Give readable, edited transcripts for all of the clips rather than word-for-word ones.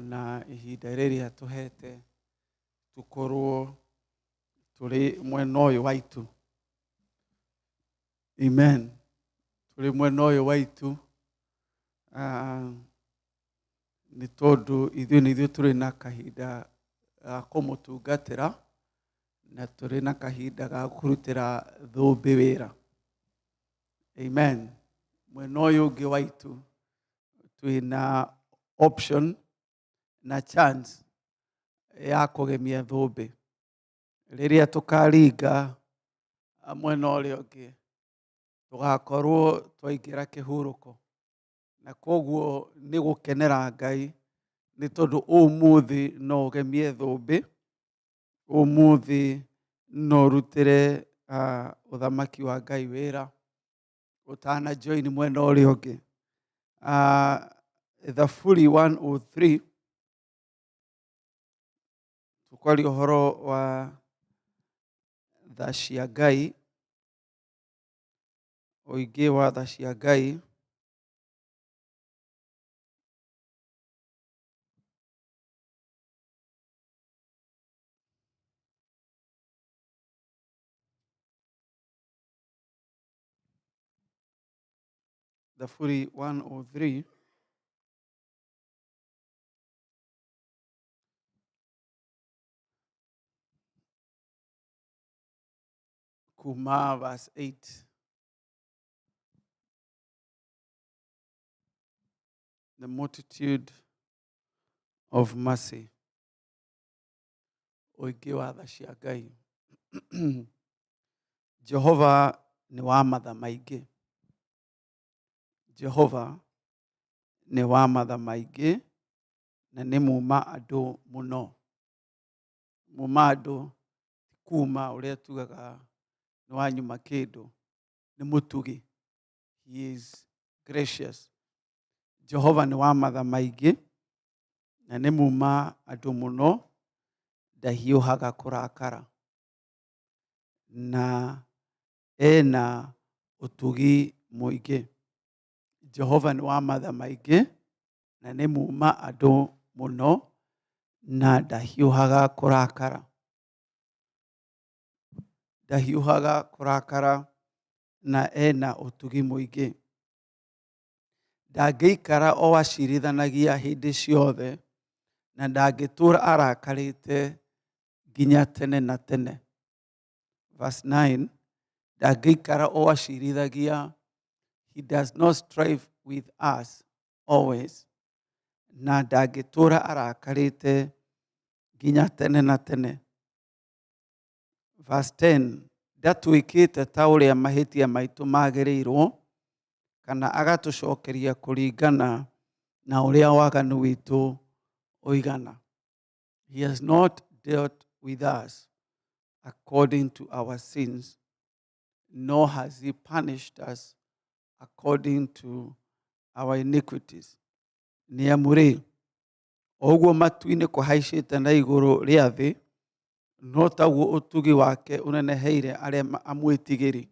Ona ihinda rĩrĩa atũhete tũkorwo tũrĩ mwena ũyũ wa itu. Amen. Tũrĩ mwena ũyũ wa itu nĩ tondũ ithuĩ nĩ ithuĩ tũrĩ na kahinda ga kũmũtungatĩra na tũrĩ na kahinda ga kũrutĩra thũmbĩ wĩra. Amen. Mwena ũyũ ũngĩ wa itu twĩna option na chance ya kũgemia thũmbĩ. Rĩrĩa tũkaringa mwena ũrĩa ũngĩ, tũgakorwo twaingĩra kĩhurũko. Na koguo nĩ gũkenera Ngai nĩ tondũ ũmũthĩ no ũgemie thũmbĩ, ũmũthĩ no ũrutĩre ũthamaki wa Ngai wĩra ũtana join mwena ũrĩa ũngĩ. Thaburi 103 tũkwaria ũhoro wa tha cia Ngai, ũingĩ wa tha cia Ngai. Thaburi 103 kuma verse 8. The multitude of mercy. Ũingĩ wa tha cia Ngai. Jehova nĩ wa matha maingĩ. Jehova nĩ wa matha maingĩ na nĩ muma andũ mũno. Muma andũ ti kuma ũrĩa tugaga nĩ wanyuma kĩndũ, nĩ mũtugi. He is gracious. Jehova nĩ wa matha maingĩ na nĩ muma andũ mũno, ndahiũhaga kũrakara na ena ũtugi mũingĩ. Jehova nĩ wa matha maingĩ na nĩ muma andũ mũno na ndahiũhaga kũrakara. Ndahiũhaga kũrakara na ena ũtugi mũingĩ. Ndangĩikara o acirithanagia hĩndĩ ciothe na ndangĩtũra arakarĩte nginya tene na tene. Verse 9, ndangĩikara o acirithagia, he does not strive with us always, na ndangĩtũra arakarĩte nginya tene na tene. Verse 10, ndatwĩkĩte ta ũrĩa mahĩtia maitũ magĩrĩirwo, kana agatũcokeria kũringana na ũrĩa waganu witũ ũigana. He has not dealt with us according to our sins, nor has he punished us according to our iniquities. Nĩ amu rĩ, o ũguo matu-inĩ kũhaicĩte na igũrũ rĩa thĩ, no taguo ũtugi wake ũneneheire arĩa amwĩtigĩri.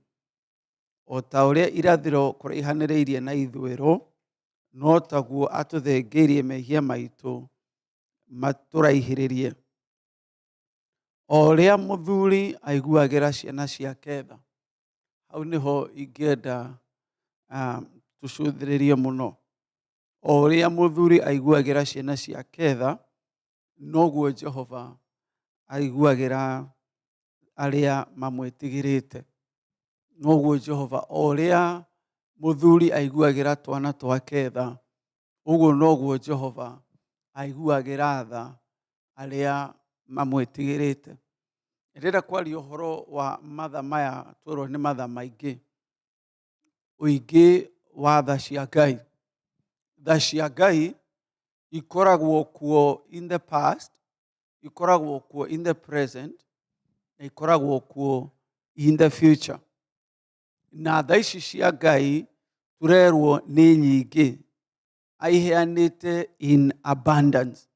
O ta ũrĩa irathĩro kũraihanĩrĩirie na ithũĩro, no taguo atũthengeirie mehia maitũ matũraihĩrĩrie. O ũrĩa mũthuri aiguagĩra ciana ciake tha, hau nĩho ingĩenda tũcũthĩrĩrie mũno. O ũrĩa mũthuri aiguagĩra ciana ciake tha, noguo Jehova aiguagĩra arĩa mamwĩtigĩrĩte. Noguo Jehova, o ũrĩa mũthuri aiguagĩra twana twake tha, ũguo noguo Jehova aiguagĩra tha arĩa mamwĩtigĩrĩte. Ndĩrenda kwaria ũhoro wa matha maya twerwo nĩ matha maingĩ. Ũingĩ wa tha cia Ngai. Tha cia Ngai ikoragwo kuo in the past, ikoragwo kuo in the present, na ikoragwo kuo in the future. Na tha ici cia Ngai tũrerwo nĩ nyingĩ, aiheanĩte in abundance.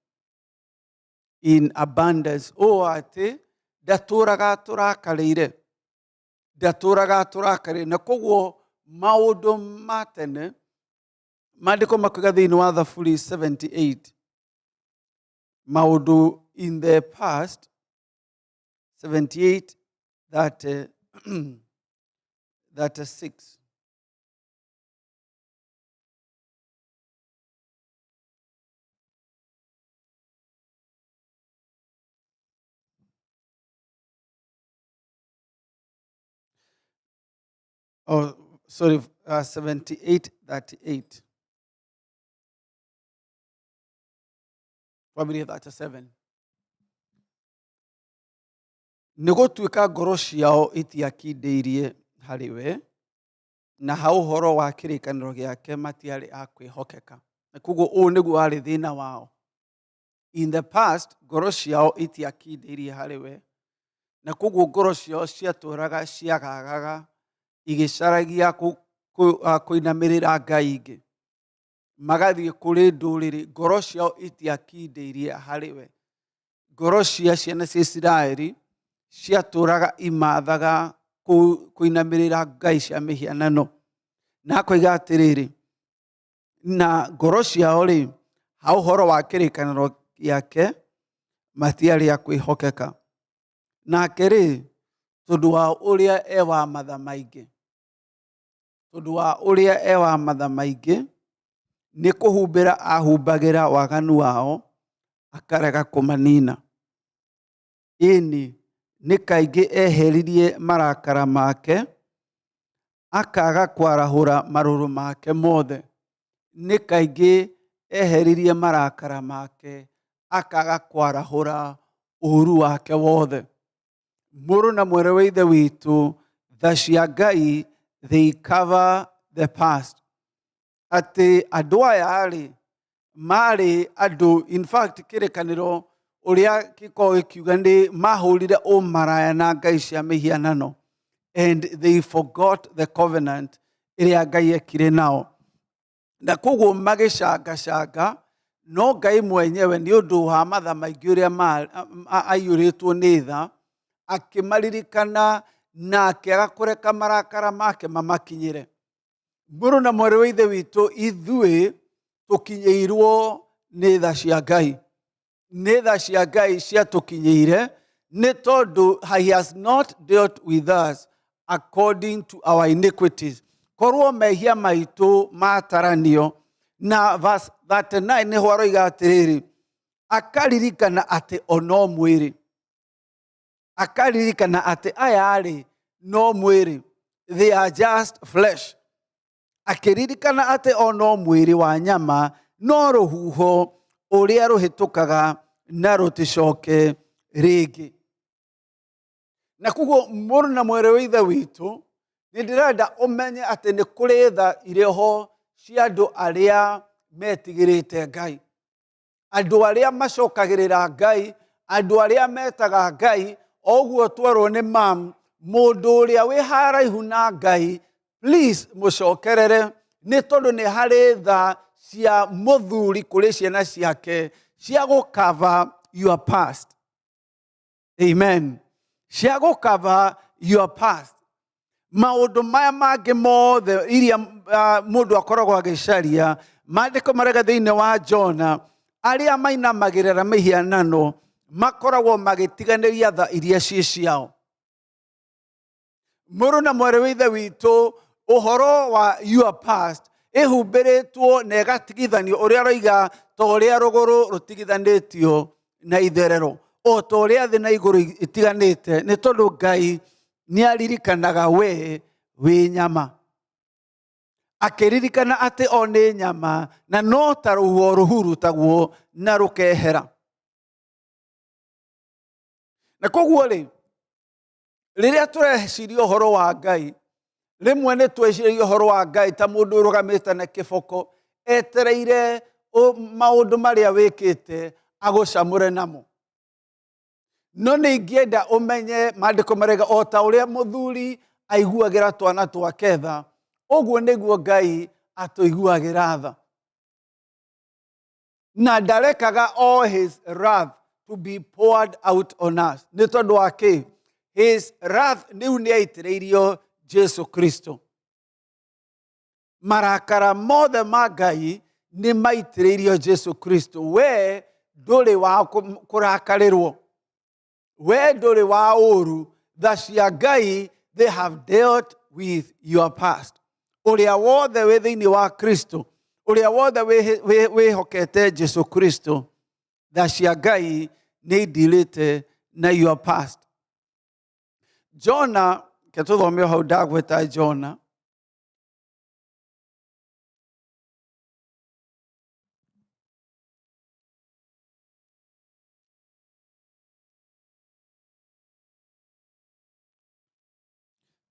In abundance. Ũũ atĩ ndatũraga tũrakarĩire. Ndatũraga tũrakarĩire. Na koguo maũndũ ma tene, maandĩko makiuga thĩinĩ wa Thaburi 78 Maũndũ in the past 78 30, 36. Oh, sorry, 78 38. Probably 37. Nĩ gũtuĩka ngoro ciao itiakindĩirie harĩ we, na ha ũhoro wa kĩrĩkanĩro gĩake matiarĩ a kwĩhokeka. Na koguo ũũ nĩguo warĩ thĩna wao. In the past, ngoro ciao itiakindĩirie harĩ we, na koguo ngoro ciao ciatũraga ciagagaga igĩcaragia kũinamĩrĩra ngai ingĩ, magathiĩ kũrĩ ndũrĩrĩ, ngoro ciao itiakindĩirie harĩ we. Ngoro cia ciana cia Isiraeli ciatũraga imathaga kũinamĩrĩra ngai cia mĩhianano. Na akoiga atĩrĩrĩ, na ngoro ciao-rĩ, ha ũhoro wa kĩrĩkanĩro gĩake matiarĩ a kwĩhokeka. Nake-rĩ, tondũ wa ũrĩa e wa matha maingĩ, tondũ wa ũrĩa e wa matha maingĩ, nĩ kũhumbĩra ahumbagĩra waganu wao, akarega kũmanina. Ĩni, nĩ kaingĩ eheririe marakara make, akaga kwarahũra marũrũ make mothe. Nĩ kaingĩ eheririe marakara make, akaga kwarahũra ũũru wake wothe. Mũrũ na mwarĩ wa Ithe witũ, tha cia Ngai, they cover the past. Atĩ andũ aya-rĩ, marĩ andũ, in fact kĩrĩkanĩro ũrĩa gĩkoragwo gĩkiuga nĩ mahũrire ũmaraya na ngai cia mĩhianano, and they forgot the covenant ĩrĩa Ngai ekire nao, na koguo magĩcangacanga. No Ngai mwenyewe, nĩ ũndũ wa matha maingĩ ũrĩa aiyũrĩtwo nĩ tha, akĩmaririkana na akĩaga kũreka marakara make mamakinyĩre. Mũrũ na mwarĩ wa Ithe witũ, ithuĩ tũkinyĩirwo nĩ tha cia Ngai. Nĩ tha cia Ngai ciatũkinyĩire, nĩ tondũ he has not dealt with us according to our iniquities. Korwo mehia maitũ mataranio. Na verse 39 nĩho aroiga atĩrĩrĩ, akaririkana atĩ o no mwĩrĩ, akaririkana atĩ aya-rĩ no mwĩrĩ, they are just flesh. Akĩririkana atĩ o no mwĩrĩ wa nyama, no rũhuho ũrĩa rũhĩtũkaga na rũticoke rĩngĩ. Na koguo mũrũ na mwarĩ wa Ithe witũ, nĩ ndĩrenda ũmenye atĩ nĩ kũrĩ tha irĩ ho cia andũ arĩa metigĩrĩte Ngai, andũ arĩa macokagĩrĩra Ngai, andũ arĩa metaga Ngai. O ũguo twerwo nĩ mam, mũndũ ũrĩa wĩ haraihu na Ngai, please mũcokerere, nĩ tondũ nĩ harĩ tha cia mũthuri kũrĩ ciana ciake cia gũcover your past. Amen. Cia gũcover your past. Maũndũ maya mangĩ mothe iria mũndũ akoragwo agĩcaria, maandĩko marega thĩinĩ wa Jona, arĩa mainamagĩrĩra mĩhianano makoragwo magĩtiganĩria tha iria ciĩ ciao. Mũrũ na mwarĩ wa Ithe witũ, ũhoro wa your past ĩhumbĩrĩtwo na ĩgatigithanio, ũrĩa aroiga, ta ũrĩa rũgũrũ rũtigithanĩtio na itherero, o ta ũrĩa thĩ na igũrũ itiganĩte, nĩ tondũ Ngai nĩ aririkanaga we wĩ nyama, akĩririkana atĩ o nĩ nyama na no ta rũhuho rũhurutagwo na rũkehera. Na koguo rĩ, rĩrĩa tũreciria ũhoro wa Ngai, rĩmwe nĩ tweciragia ũhoro wa Ngai ta mũndũ ũrũgamĩte na kĩboko etereire maũndũ marĩa wĩkĩte agũcamũre namo. No nĩ ingĩenda ũmenye maandĩko marega, o ta ũrĩa mũthuri aiguagĩra twana twake tha, ũguo nĩguo Ngai atũiguagĩra tha, na ndarekaga all his wrath to be poured out on us. Nĩ tondũ wa kĩ? His wrath rĩu nĩ aitĩrĩirio Jesu Kristo. Marakara mothe ma Ngai nĩ maitĩrĩirio Jesu Kristo. We Ndũrĩ wa kũrakarĩrwo, we ndũrĩ wa ũru. Tha cia Ngai, they have dealt with your past. Ũrĩa wothe wĩ thĩinĩ wa Kristo, ũrĩa wothe wĩhokete Jesu Kristo, tha cia Ngai nĩ indirĩte na your past. Jona, ke tũthome o hau ndagweta Jona.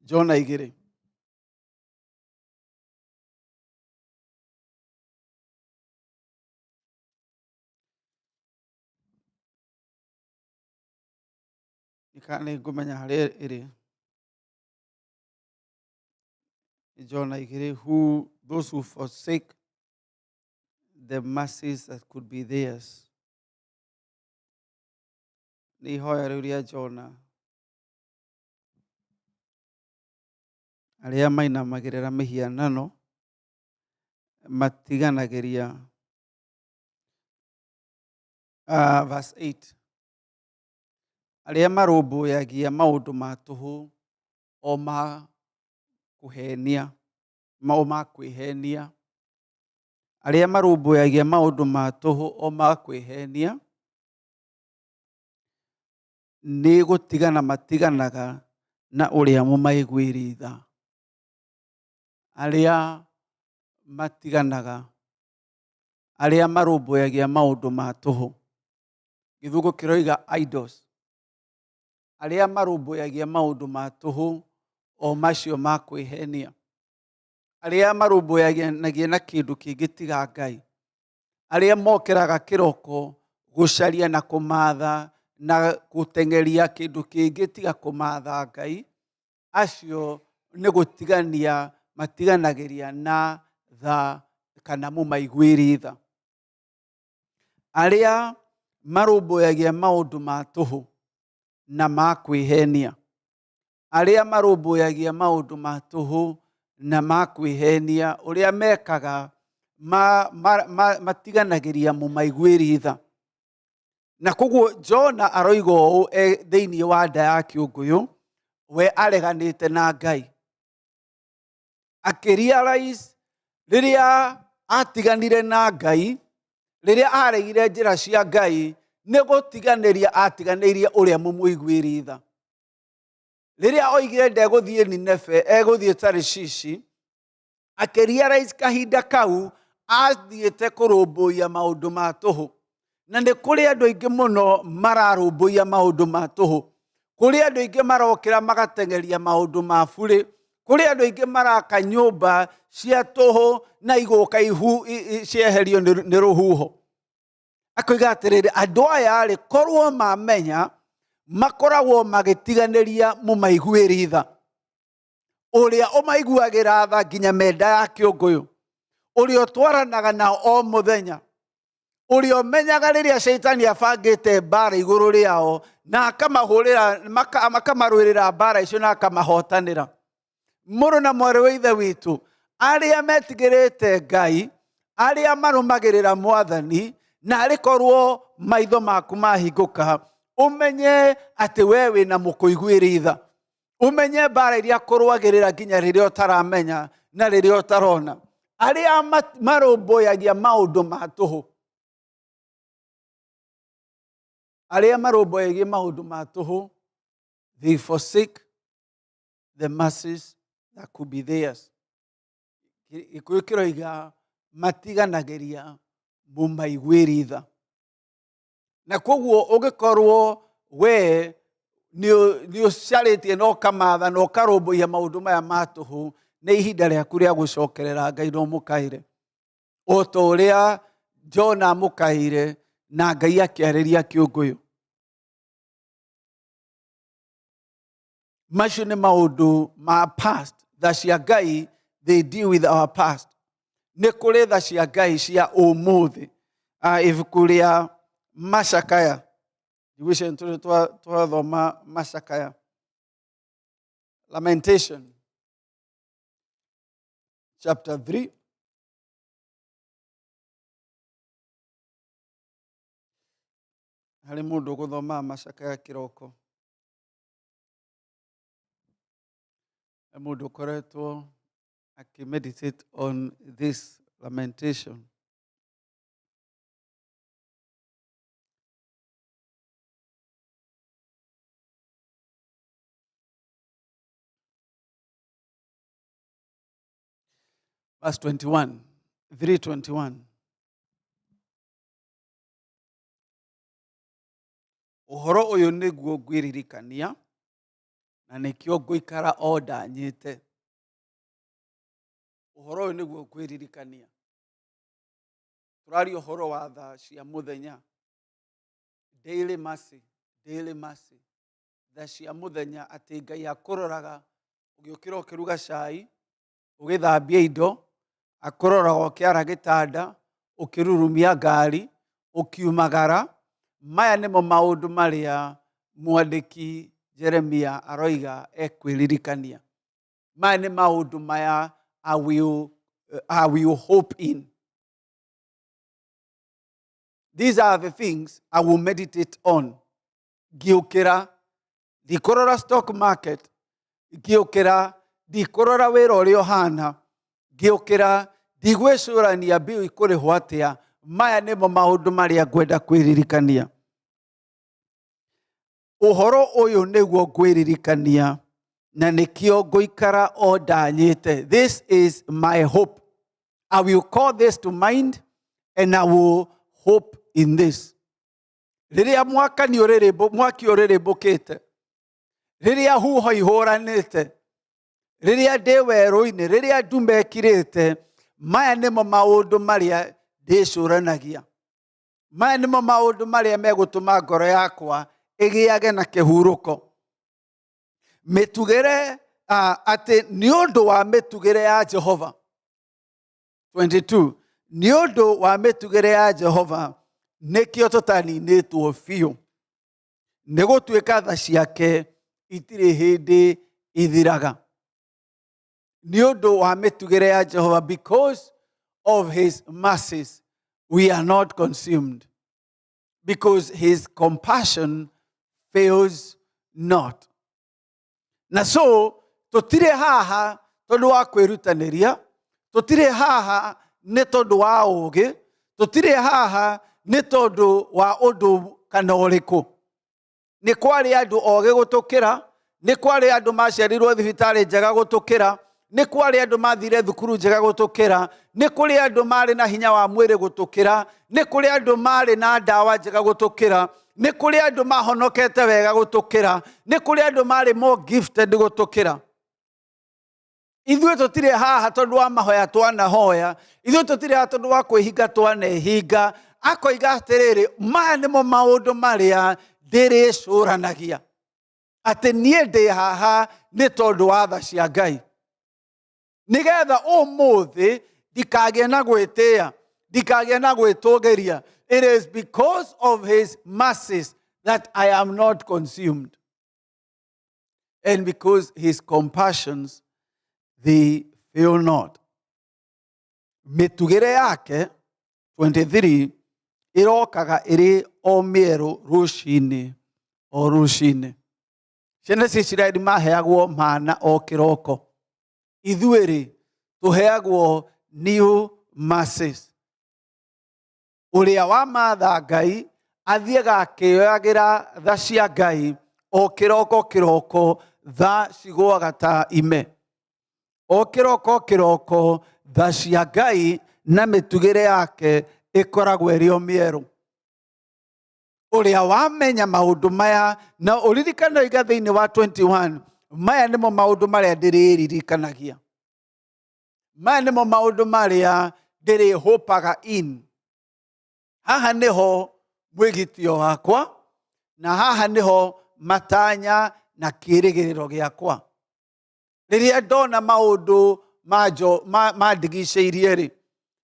Jona 2. Nĩ nĩ ngũmenya harĩa ĩrĩ. Nĩ Jona 2, who those who forsake the mercies that could be theirs. Nĩ ihoya rĩu rĩa Jona. Arĩa mainamagĩrĩra mĩhianano matiganagĩria. Verse 8. Arĩa marũmbũyagia maũndũ ma tũhũ o ma kũhenia, o ma kwĩhenia. Arĩa marũmbũyagia maũndũ ma tũhũ o ma kwĩhenia, nĩ gũtigana matiganaga na ũrĩa mũmaiguĩri tha. Arĩa matiganaga, arĩa marũmbũyagia maũndũ ma tũhũ. Gĩthũngũ kĩroiga idols. Arĩa marũmbũyagia maũndũ ma tũhũ o macio ma kwĩhenia. Arĩa marũmbũyanagia na kĩndũ kĩngĩ tiga Ngai. Arĩa mokĩraga kĩroko gũcaria na kũmatha na gũteng'eria kĩndũ kĩngĩ tiga kũmatha Ngai, acio nĩ gũtigania matiganagĩria na tha kana mũmaiguĩri tha. Arĩa marũmbũyagia maũndũ ma tũhũ na ma kwĩhenia. Arĩa marũmbũyagia maũndũ ma tũhũ na ma kwĩhenia, ũrĩa mekaga matiganagĩria mũmaiguĩri tha. Na koguo Jona aroiga ũũ e thĩinĩ wa nda ya kĩũngũyũ, we areganĩte na Ngai. Akĩrealize rĩrĩa atiganire na Ngai, rĩrĩa aregire njĩra cia Ngai, nĩ gũtiganĩria atiganĩirie ũrĩa mũmũiguĩri tha. Rĩrĩa oigire ndegũthiĩ Nineve, egũthiĩ Tarishishi, akĩrealize kahinda kau athiĩte kũrũmbũiya maũndũ ma tũhũ. Na nĩ kũrĩ andũ aingĩ mũno mararũmbũiya maũndũ ma tũhũ. Kũrĩ andũ aingĩ marokĩra magateng'eria maũndũ ma burĩ. Kũrĩ andũ aingĩ maraka nyũmba cia tũhũ na igũka cieherio nĩ rũhuho. Akoiga atĩrĩrĩ, andũ aya rĩ, korwo mamenya, makoragwo magĩtiganĩria mũmaiguĩri tha. Ũrĩa ũmaiguagĩra tha nginya menda ya kĩũngũyũ. Ũrĩa ũtwaranaga nao o mũthenya. Ũrĩa ũmenyaga rĩrĩa caitani abangĩte mbara igũrũ rĩao na akamahũrĩra, akamarũĩrĩra mbara icio na akamahotanĩra. Mũrũ na mwarĩ wa Ithe witũ, arĩa metigĩrĩte Ngai, arĩa marũmagĩrĩra Mwathani, na arĩ korwo maitho maku mahingũka, ũmenye atĩ we wĩna mũkũiguĩri tha. Ũmenye mbara iria kũrũagĩrĩra nginya rĩrĩa ũtaramenya na rĩrĩa ũtarona. Arĩa marũmbũyagia maũndũ ma tũhũ. Arĩa marũmbũyagia maũndũ ma tũhũ, they forsake the mercies that could be theirs. Gĩkũyũ kĩroiga matiganagĩria mũmaiguĩri tha. Na koguo ũngĩkorwo we nĩ ũcarĩtie na ũkamatha na ũkarũmbũiya maũndũ maya ma tũhũ, nĩ ihinda rĩaku rĩa gũcokerera Ngai na ũmũkaĩre. O ta ũrĩa Jona amũkaĩire na Ngai akĩarĩria kĩũngũyũ. Macio nĩ maũndũ ma past. Tha cia Ngai, they deal with our past. Nĩ kũrĩ tha cia Ngai cia ũmũthĩ. Ibuku rĩa Macakaya. Ndigwĩciria nĩ tũrĩ twathoma Macakaya. Lamentation chapter 3. Harĩ mũndũ ũgũthomaga macakaya kĩroko? He mũndũ ũkoretwo akĩmeditate on this lamentation? Verse 21, 321. Ũhoro ũyũ nĩguo ngwĩririkania, na nĩkĩo ngũikara o ndanyĩte. Ũhoro ũyũ nĩguo ngwĩririkania. Tũraria ũhoro wa tha cia mũthenya. Daily mercy, daily mercy. Tha cia mũthenya atĩ Ngai akũroraga ũgĩũkĩra ũkĩruga cai, ũgĩthambia indo, akũroraga ũkĩara gĩtanda, ũkĩrurumia ngari, ũkiumagara. Maya nĩmo maũndũ marĩa mwandĩki Jeremia aroiga ekwĩririkania. Maya nĩ maũndũ maya I will hope in. These are the things I will meditate on. Ngĩũkĩra ndikũrora stock market, ngĩũkĩra ndikũrora wĩra ũrĩa ũhana, ngĩũkĩra ndigwĩcũrania mbio ikũrĩhwo atĩa. Maya nĩmo maũndũ marĩa ngwenda kwĩririkania. Ũhoro ũyũ nĩguo ngwĩririkania na nĩkĩo ngũikara o ndanyĩte. This is my hope. I will call this to mind and I will hope in this. Rĩrĩa mwakani ũrĩrĩmbũ mwaki ũrĩrĩmbũkĩte, rĩrĩa huho ihũranĩte, rĩrĩa ndĩ werũ-inĩ, rĩrĩa nduma ĩkirĩte, maya nĩmo maũndũ marĩa ndĩcũranagia. Maya nĩmo maũndũ marĩa megũtũma ngoro yakwa ĩgĩage na kĩhurũko. Mĩtugĩre atĩ nĩ ũndũ wa mĩtugĩre ya Jehova. 22 Nĩ ũndũ wa mĩtugĩre ya Jehova nĩkĩo tũtaninĩtwo biũ, nĩ gũtuĩka tha ciake itirĩ hĩndĩ ithiraga. Nĩ ũndũ wa mĩtugĩre ya Jehova, because of his mercies we are not consumed, because his compassion fails not. Na so tũtirĩ haha tondũ wa kwĩrutanĩria, tũtirĩ haha nĩ tondũ wa ũũgĩ, tũtirĩ haha nĩ tondũ wa ũndũ kana ũrĩkũ. Nĩ kwarĩ andũ ogĩ gũtũkĩra, nĩ kwarĩ andũ maciarirwo thibitarĩ njega gũtũkĩra, nĩ kwarĩ andũ mathire thukuru njega gũtũkĩra, nĩ kũrĩ andũ marĩ na hinya wa mwĩrĩ gũtũkĩra, nĩ kũrĩ andũ marĩ na ndawa njega gũtũkĩra, nĩ kũrĩ andũ mahonokete wega gũtũkĩra, nĩ kũrĩ andũ marĩ more gifted gũtũkĩra. Ithuĩ tũtirĩ haha tondũ wa mahoya twanahoya, ithuĩ tũtirĩ haha tondũ wa kwĩhinga twanehinga. Akoiga atĩrĩrĩ, maya nĩmo maũndũ marĩa ndĩrĩcũranagia, atĩ niĩ ndĩ haha nĩ tondũ wa tha cia Ngai, nĩgetha ũmũthĩ ndikagĩe na gwĩtĩa, ndikagĩe na gwĩtũgĩria. It is because of his mercies that I am not consumed, and because his compassions they fail not. Mĩtugĩre yake, 23, ĩrokaga ĩrĩ o mĩerũ rũcinĩ o rũcinĩ. Ciana cia Isiraeli maheagwo mana o kĩroko, ithuĩ rĩ tũheagwo new mercies. Ũrĩa wamatha Ngai athiaga akĩoyagĩra tha cia Ngai o kĩroko kĩroko, tha cigũaga ta ime. O kĩroko kĩroko tha cia Ngai na mĩtugĩre yake ĩkoragwo ĩrĩ o mĩerũ. Ũrĩa wamenya maũndũ maya na ũririkane oiga thĩinĩ wa 21, maya nĩmo maũndũ marĩa ndĩrĩririkanagia, maya nĩmo maũndũ marĩa ndĩrĩhũpaga in. Haha nĩho mwĩgitio wakwa na haha nĩho matanya na kĩĩrĩgĩrĩro gĩakwa. Rĩrĩa ndona maũndũ mandigicĩirie rĩ,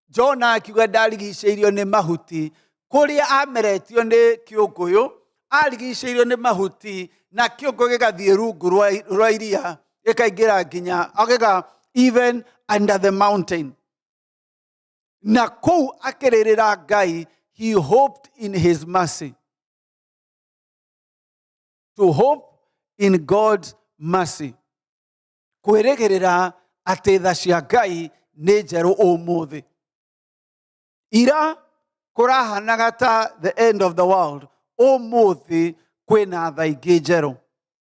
Jona akiuga ndarigicĩirio nĩ mahuti kũrĩa ameretio nĩ kĩũngũyũ, arigicĩirio nĩ mahuti na kĩũngũyũ gĩgathiĩ rungu rwa iria, gĩkaingĩra nginya gĩga even under the mountain, na kũu akĩrĩrĩra Ngai. He hoped in his mercy. To hope in God's mercy, kwĩrĩgĩrĩra atĩ tha cia Ngai nĩ njerũ ũmũthĩ. Ira kũrahanaga ta the end of the world, ũmũthĩ kwĩna tha ingĩ njerũ.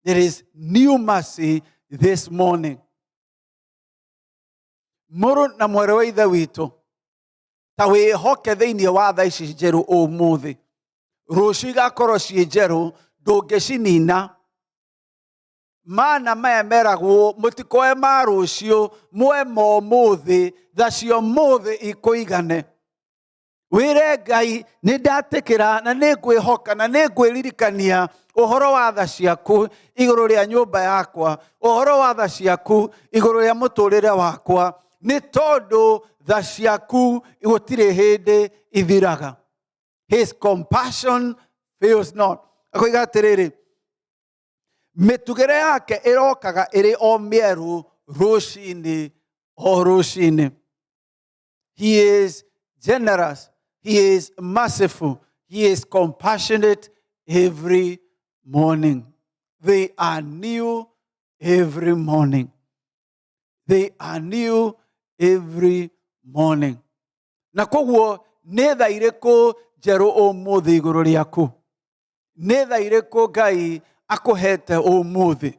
There is new mercy this morning. Mũrũ na mwarĩ wa Ithe witũ, ta wĩhoke thĩinĩ wa tha ici njerũ ũmũthĩ. Rũciũ igakorwo ciĩ njerũ, ndũngĩcinina. Mana maya meragwo mũtikoe ma rũciũ, muoe ma ũmũthĩ, tha cia ũmũthĩ ikũigane. Wĩre Ngai, nĩ ndatĩkĩra na nĩ ngwĩhoka na nĩ ngwĩririkania ũhoro wa tha ciaku igũrũ rĩa nyũmba yakwa, ũhoro wa tha ciaku igũrũ rĩa mũtũrĩre wakwa, nĩ tondũ tha ciaku gũtirĩ hĩndĩ ithiraga. His compassion fails not. Akoiga atĩrĩrĩ, mĩtugĩre yake ĩrokaga ĩrĩ o mĩerũ rũcinĩ o rũcinĩ. He is generous, he is merciful, he is compassionate every morning. They are new every morning. They are new every morning. Na koguo nĩ tha irĩkũ njerũ ũmũthĩ igũrũ rĩaku? Nĩ tha irĩkũ Ngai akũhete ũmũthĩ?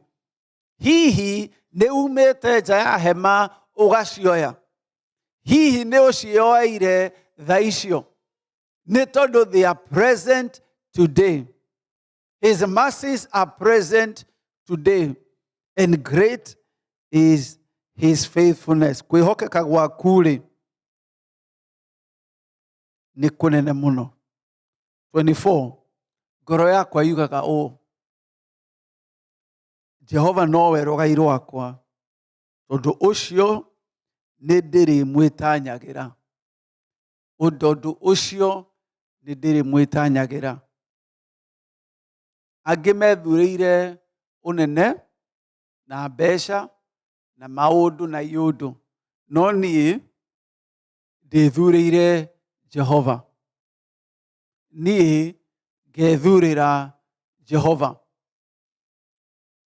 Hihi nĩ umĩte nja ya hema ũgacioya? Hihi nĩ ũcioeire tha icio? Nĩ tondũ they are present today. His mercies are present today, and great is his faithfulness. Kwĩhokeka gwaku rĩ nĩ kũnene mũno. 24, ngoro yakwa yugaga ũũ, Jehova nowe rũgai rwakwa, tondũ ũcio nĩ ndĩrĩmwĩtanyagĩra. Tondũ ũcio nĩ ndĩrĩmwĩtanyagĩra. Angĩ methurĩire ũnene na mbeca na maũndũ na iũndũ, no niĩ ndĩthurĩire Jehova. Niĩ ngethurĩra Jehova.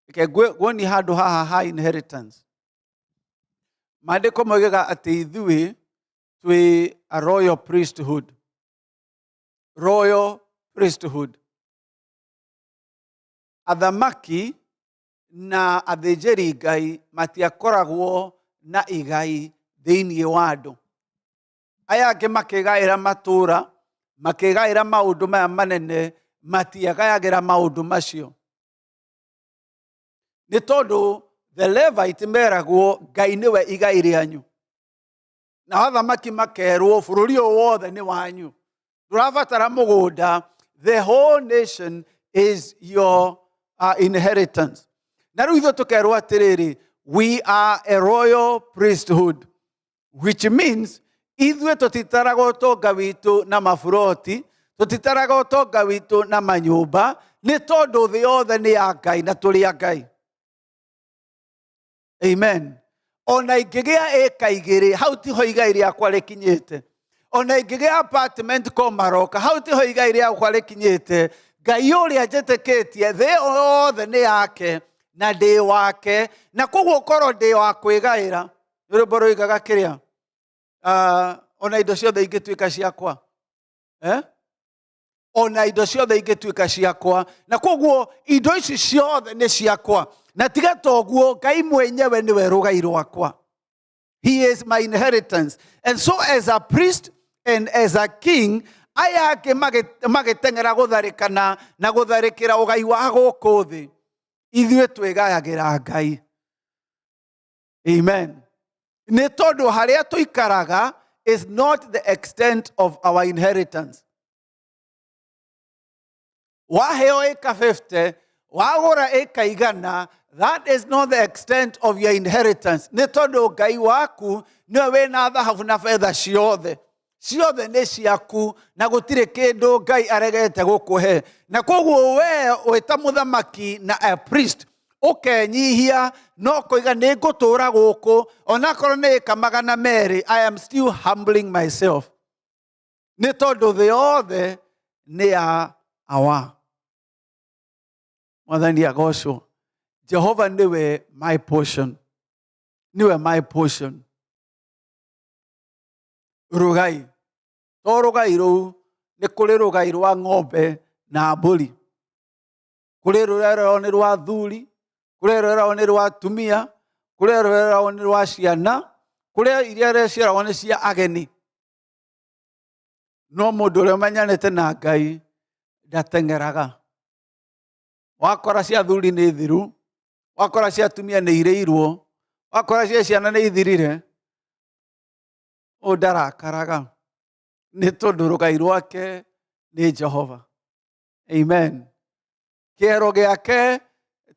Reke nguonie handũ haha ha inheritance. Maandĩko moigaga atĩ ithuĩ twĩ a royal priesthood. Royal priesthood. Athamaki na athĩnjĩri Ngai matiakoragwo na igai thĩinĩ wa andũ. Aya angĩ makĩgaĩra matũũra, makĩgaĩra maũndũ maya manene, matiagayagĩra maũndũ macio. Nĩ tondũ the Levite meragwo Ngai nĩwe igai rĩanyu. Nao athamaki makerwo bũrũri ũyũ wothe nĩ wanyu. Ndũrabatara mũgũnda, the whole nation is your inheritance. Na rĩu ithuĩ tũkerwo atĩrĩrĩ, we are a royal priesthood, which means ithuĩ tũtitaraga ũtonga witũ na maburoti, tũtitaraga ũtonga witũ na manyũmba, nĩ tondũ thĩ yothe nĩ ya Ngai na tũrĩ a Ngai. Amen. Ona ingĩgĩa ĩka igĩrĩ, hau tiho igai rĩakwa rĩkinyĩte. Ona ingĩgĩa apartment Komaroka, hau tiho igai rĩakwa rĩkinyĩte. Ngai ũrĩa njĩtĩkĩtie, thĩ yothe nĩ yake na ndĩ wake, na koguo korwo ndĩ wa kwĩgaĩra. Nĩ rwĩmbo rũigaga kĩrĩa, ona indo ciothe ingĩtuĩka ciakwa, eh? Ona indo ciothe ingĩtuĩka ciakwa, na koguo indo ici ciothe nĩ ciakwa, na tiga toguo Ngai mwenyewe nĩwe rũgai rwakwa. He is my inheritance. And so as a priest and as a king, aya angĩ magĩteng'era gũtharĩkana na gũtharĩkĩra ũgai wa gũkũ thĩ, ithuĩ twĩgayagĩra Ngai. Amen. Nĩ tondũ harĩa tũikaraga is not the extent of our inheritance. Waheo ĩka 50, wagũra ĩka igana, that is not the extent of your inheritance. Nĩ tondũ Ngai waku nĩwe wĩna thahabu na betha ciothe. Ciothe nĩ ciaku na gũtirĩ kĩndũ Ngai aregete gũkũhe. Na koguo we wĩ ta mũthamaki na a priest, ũkenyihia no kũiga nĩ ngũtũũra gũkũ, onakorwo nĩ ĩka magana merĩ, I am still humbling myself. Nĩ tondũ thĩ yothe nĩ ya awa. Mwathani agocwo. Jehova nĩwe my portion, nĩwe my portion. Rũgai to rũgai rũu, nĩ kũrĩ rũgai rwa ng'ombe na mbũri, kũrĩ rũrĩa rweragwo nĩ rwa athuri, kũrĩ rũrĩa rweragwo nĩ rwa atumia, kũrĩ rũrĩa rweragwo nĩ rwa ciana, kũrĩ iria ciĩragwo nĩ cia ageni. No mũndũ ũrĩa ũmenyanĩte na Ngai ndateng'eraga. Wakora cia athuri nĩ thiru, wakora cia atumia nĩ irĩirwo, wakora cia ciana nĩ ithirire, ũyũ ndarakaraga nĩ tondũ rũgai rwake nĩ Jehova. Amen. Kĩero gĩake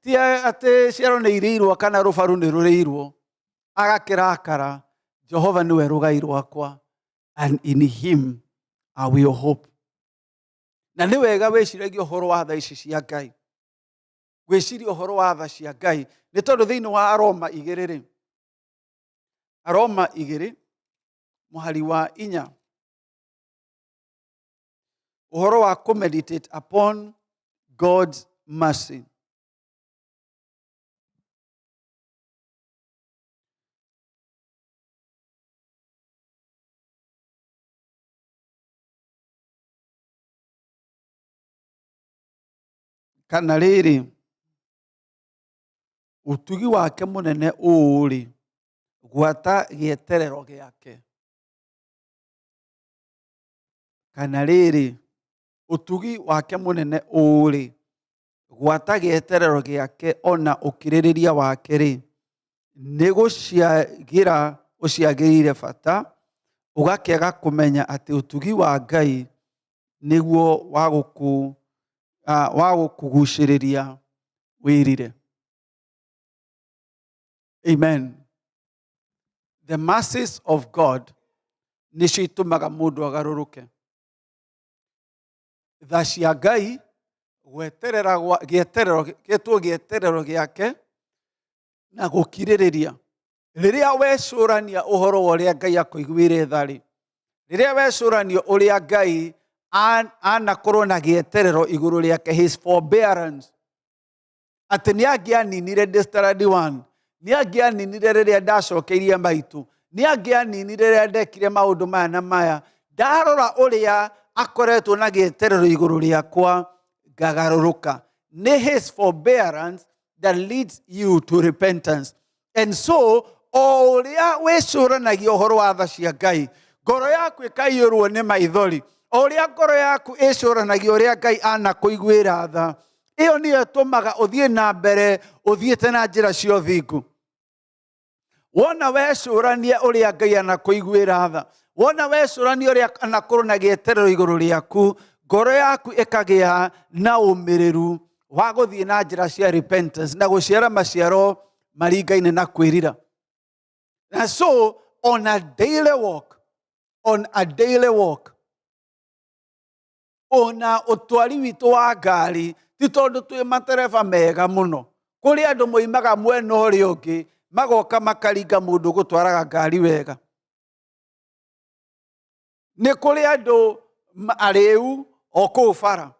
ti atĩ ciero nĩ irĩirwo kana rũbaru nĩ rũrĩirwo, agakĩrakara. Jehova nĩwe rũgai rwakwa, and in him I will hope. Na nĩ wega wĩciragie ũhoro wa tha ici cia Ngai, gwĩciria ũhoro wa tha cia Ngai, nĩ tondũ thĩinĩ wa Aroma 2 rĩ, Aroma 2 mũhari wa 4, ũhoro wa kũmeditate upon God's mercy. Kana rĩrĩ, ũtugi wake mũnene ũũ-rĩ, gwata gĩeterero gĩake. Kana rĩrĩ, ũtugi wake mũnene ũũ-rĩ, gwata gĩeterero gĩake ona ũkirĩrĩria wake-rĩ, nĩ gũciagĩra ũciagĩrĩire bata, ũgakĩaga kũmenya atĩ ũtugi wa Ngai nĩguo wa gũkũgucĩrĩria wĩrire. Amen. The mercies of God nĩcio itũmaga mũndũ agarũrũke. Tha cia Ngai, gweterera gwa, gĩeterero, gĩtwo gĩeterero gĩake na gũkirĩrĩria. Rĩrĩa wecũrania ũhoro wa ũrĩa Ngai akũiguĩire tha-rĩ, rĩrĩa wecũrania ũrĩa Ngai anakorwo na gĩeterero igũrũ rĩake, his forbearance, atĩ nĩ angĩaninire ndĩ standard 1, nĩ angĩaninire rĩrĩa ndacokeirie maitũ, nĩ angĩaninire rĩrĩa ndekire maũndũ maya na maya. Ndarora ũrĩa akoretwo na gĩeterero igũrũ rĩakwa, ngagarũrũka. Nĩ his forbearance that leads you to repentance. And so, o ũrĩa wĩcũranagia ũhoro wa tha cia Ngai, ngoro yaku ĩkaiyũrwo nĩ maithori, o ũrĩa ngoro yaku ĩcũranagia ũrĩa Ngai anakũiguĩra tha, ĩyo nĩyo ĩtũmaga ũthiĩ na mbere ũthiĩte na njĩra cia ũthingu. Wona wecũrania ũrĩa Ngai anakũiguĩra tha, wona wecũrania ũrĩa anakorwo na gĩeterero igũrũ rĩaku, ngoro yaku ĩkagĩa na ũmĩrĩru wa gũthiĩ na njĩra cia repentance na gũciara maciaro maringaine na kwĩrira. Na so on a daily walk, on a daily walk, ona ũtwari witũ wa ngari ti tondũ twĩ matereba mega mũno. Kũrĩ andũ moimaga mwena ũrĩa ũngĩ magoka makaringa mũndũ gũtwaraga ngari wega. Nĩ kũrĩ andũ arĩu o kũu bara.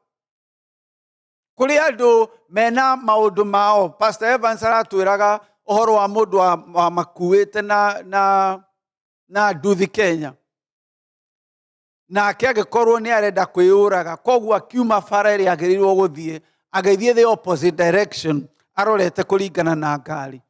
Kũrĩ andũ mena maũndũ mao. Pastor Evans aratwĩraga ũhoro wa mũndũ wa makuĩte na nduthi Kenya. Nake agĩkorwo nĩ arenda kwĩyũraga, koguo akiuma bara ĩrĩa agĩrĩirwo gũthiĩ, agĩthiĩ the opposite direction arorete kũringana na ngari.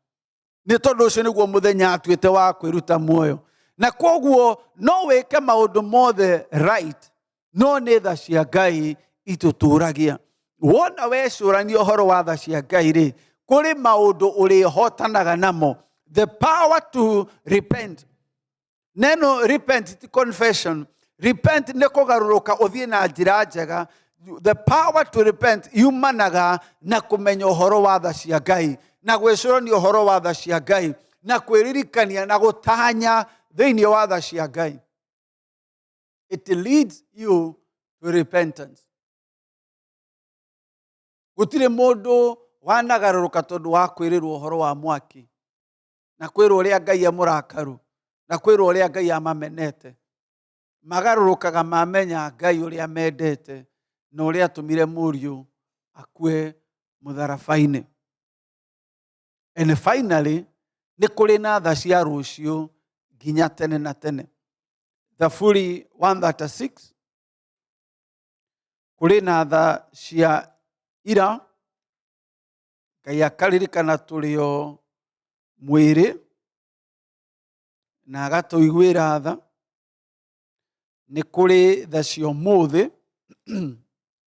Nĩ tondũ ũcio nĩguo mũthenya atuĩte wa kwĩruta muoyo. Na koguo no wĩke maũndũ mothe right, no nĩ tha cia Ngai itũtũragia. Wona wecũrania ũhoro wa tha cia Ngai rĩ, kũrĩ maũndũ ũrĩhotanaga namo. The power to repent. Neno repent ti confession. Repent nĩ kũgarũrũka ũthiĩ na njĩra njega. The power to repent yumanaga na kũmenya ũhoro wa tha cia Ngai, na gwĩcũrania ũhoro wa tha cia Ngai, na kwĩririkania na gũtanya thĩinĩ wa tha cia Ngai. It leads you to repentance. Gũtirĩ mũndũ wanagarũrũka tondũ wa kwĩrĩrwo ũhoro wa mwaki, na kwĩrwo ũrĩa Ngai amũrakaru, na kwĩrwo ũrĩa Ngai amamenete. Magarũrũkaga mamenya Ngai ũrĩa mendete na ũrĩa atũmire mũriũ akue Mũtharaba-inĩ. And finally, nĩ kũrĩ na tha cia rũciũ nginya tene na tene. Thaburi 136, kũrĩ na tha cia ira, Ngai akaririkana tũrĩ o mwĩrĩ na agatũiguĩra tha. Nĩ kũrĩ tha cia ũmũthĩ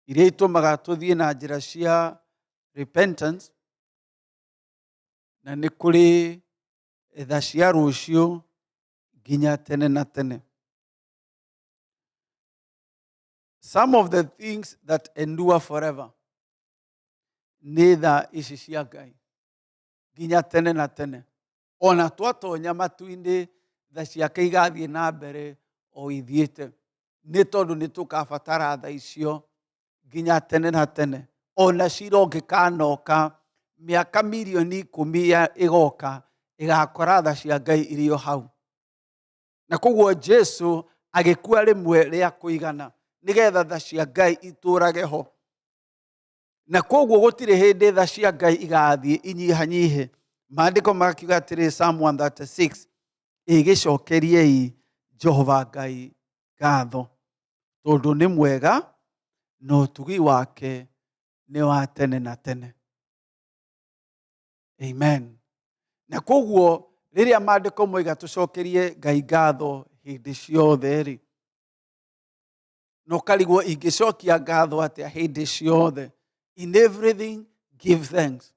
iria itũmaga tũthiĩ na njĩra cia repentance, na nĩ kũrĩ tha cia rũciũ nginya tene na tene. Some of the things that endure forever nĩ tha ici cia Ngai nginya tene na tene. Ona twatonya matu-inĩ, tha ciake igathiĩ na mbere o ithiĩte, nĩ tondũ nĩ tũkabatara tha icio nginya tene na tene. Ona cira ũngĩkanoka mĩaka mirioni 10 ĩgoka, ĩgakora tha cia Ngai irĩ o hau. Na koguo Jesu agĩkua rĩmwe rĩa kũigana nĩgetha tha cia Ngai itũrage ho. Na koguo gũtirĩ hĩndĩ tha cia Ngai igathiĩ inyihanyihe. Maandĩko makiuga atĩrĩ, Psalm 136, ĩgĩcokeriei Jehova Ngai ngatho, tondũ nĩ mwega na ũtugi wake nĩ wa tene na tene. Amen. Na koguo rĩrĩa maandĩko moiga tũcokerie Ngai ngatho hĩndĩ ciothe rĩ, na ũkarigwo ingĩcokia ngatho atĩa hĩndĩ ciothe? In everything give thanks.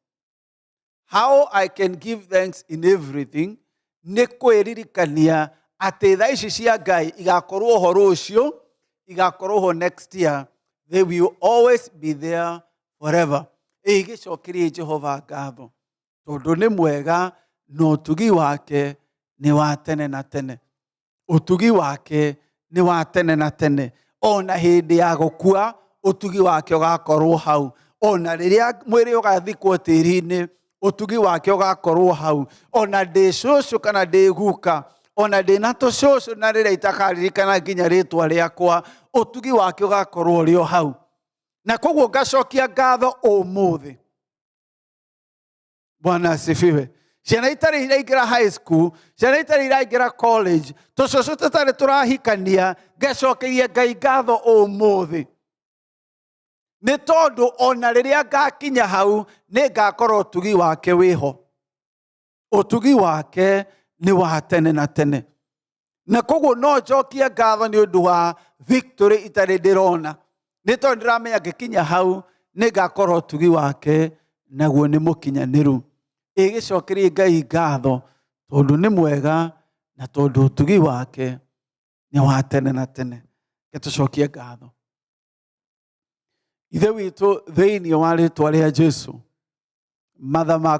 How I can give thanks in everything nĩ kwĩririkania atĩ tha ici cia Ngai igakorwo ho rũciũ, igakorwo ho next year, they will always be there forever. Ĩgĩcokerie Jehova ngatho tondũ nĩ mwega na ũtugi wake nĩ wa tene na tene. Ũtugi wake nĩ wa tene na tene. Ona hĩndĩ ya gũkua, ũtugi wake ũgakorwo hau. Ona rĩrĩa mwĩrĩ ũgathikwo tĩri-inĩ, ũtugi wake ũgakorwo hau. Ona ndĩ cũcũ kana ndĩ guka, ona ndĩ na tũcũcũ na rĩrĩa itakaririkana nginya rĩtwa rĩakwa, ũtugi wake ũgakorwo ũrĩ o hau. Na koguo ngacokia ngatho ũmũthĩ. Bwana asifiwe. Ciana itarĩ iraingĩra high school, ciana itarĩ iraingĩra college, tũcũcũ tũtarĩ tũrahikania, ngacokeria Ngai ngatho ũmũthĩ, nĩ tondũ ona rĩrĩa ngakinya hau nĩ ngakorwo ũtugi wake wĩho. Ũtugi wake nĩ wa tene na tene. Na koguo no njokie ngatho nĩ ũndũ wa victory itarĩ ndĩrona, nĩ tondũ ndĩramenya ngĩkinya hau nĩ ngakorwo ũtugi wake naguo nĩ mũkinyanĩru. Ĩgĩcokerie Ngai ngatho tondũ nĩ mwega na tondũ ũtugi wake nĩ wa tene na tene. Reke tũcokie ngatho. Ithe witũ, thĩinĩ wa rĩtwa rĩa Jesu, matha.